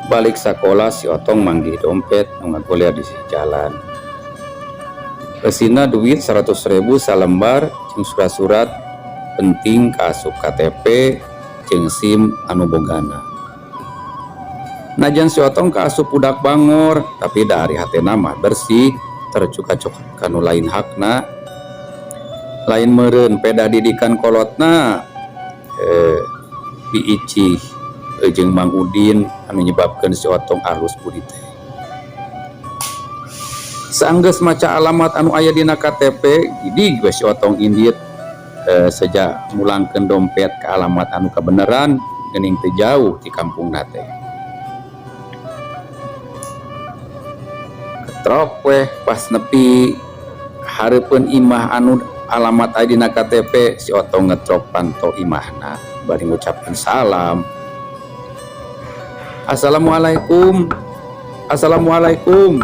Balik sakola si Otong manggih dompet nu ngagoler di sisi jalan. Eusina duit 100.000 salembar jeung surat-surat penting kaasup KTP jeung SIM anu bogana. Najan si Otong kaasup budak bangor, tapi da ari hatena mah bersih, teu cokot kanu lain hakna. Lain meureun peda didikan kolotna Bi Icih jeung Mang Udin anu nyebabkeun si Otong alus budi teh. Saenggeus maca alamat anu aya dina KTP, gidig we si Otong indit seja mulangkeun dompet ke alamat anu kabeneran geuning teu jauh ti kampungna teh. Ketrok weh pas nepi hareupeun imah anu alamat aya dina KTP, si Otong ngetrok panto imahna bari ngucapkeun salam. Assalamualaikum. Assalamualaikum.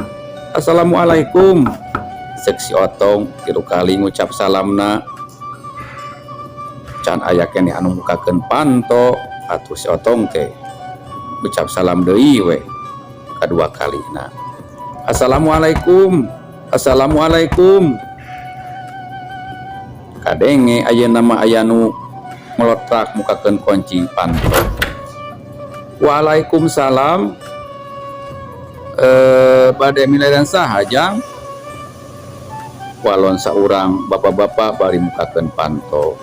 Assalamualaikum. Cek si Otong 3 kali ngucap salamna. Can aya keneh anu mukakeun panto atuh si Otong teh ngucap salam deui we kadua kalina. Assalamualaikum. Assalamualaikum. Kadenge ayeuna mah aya nu ngelotrak mukakeun kunci panto. Waalaikumsalam. Bade milarian saha jang? Walon saurang bapak-bapak bari mukakeun panto.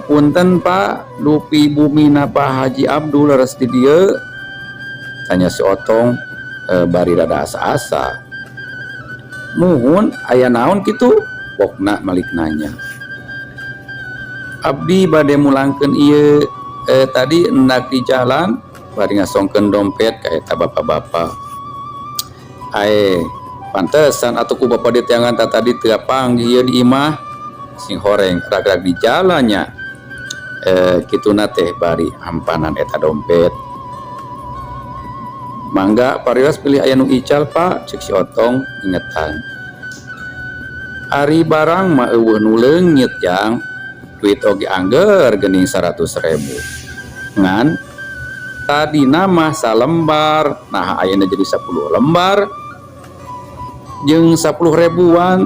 Punten Pak, dupi bumina Pak Haji Abdul leres di dieu? Tanya si Otong bari rada asa-asa. Muhun aya naon kitu? Pokna malik nanya. Abdi bade mulangkeun ieu tadi hendak di jalan bari ngasongkeun dompet ka eta bapak-bapak. Ae, pantesan atuh ku bapak diteangan tadi teu panggih ieu di imah sing horeng rag-rag di jalannya. Kituna teh bari hampanan eta dompet. Mangga parios pilih aya nu ical Pak, cek si Otong ingetan. Ari barang mah eueuh nu leungit jang, duit oge angger geuning 100.000. Ngan tadina mah salembar, nah ayeuna jadi 10 lembar jeung 10 ribuan,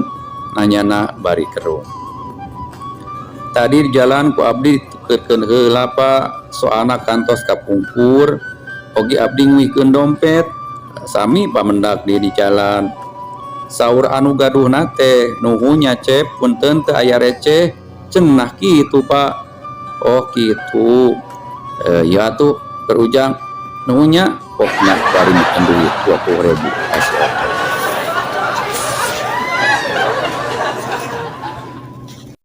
nanyana bari kerung. Tadi di jalan ku abdi ditukeurkeun heula Pak, soalna kantos kapungkur oge abdi nguihkeun dompet, sami pamendak di jalan. Saur anu gaduhna teh nuhun nya Cep, punten teu aya receh, cenah kitu Pak. Oh kitu. Ya atuh keur Ujang nuhun nya, pokna bari mikeun duit 20.000 ka si Otong.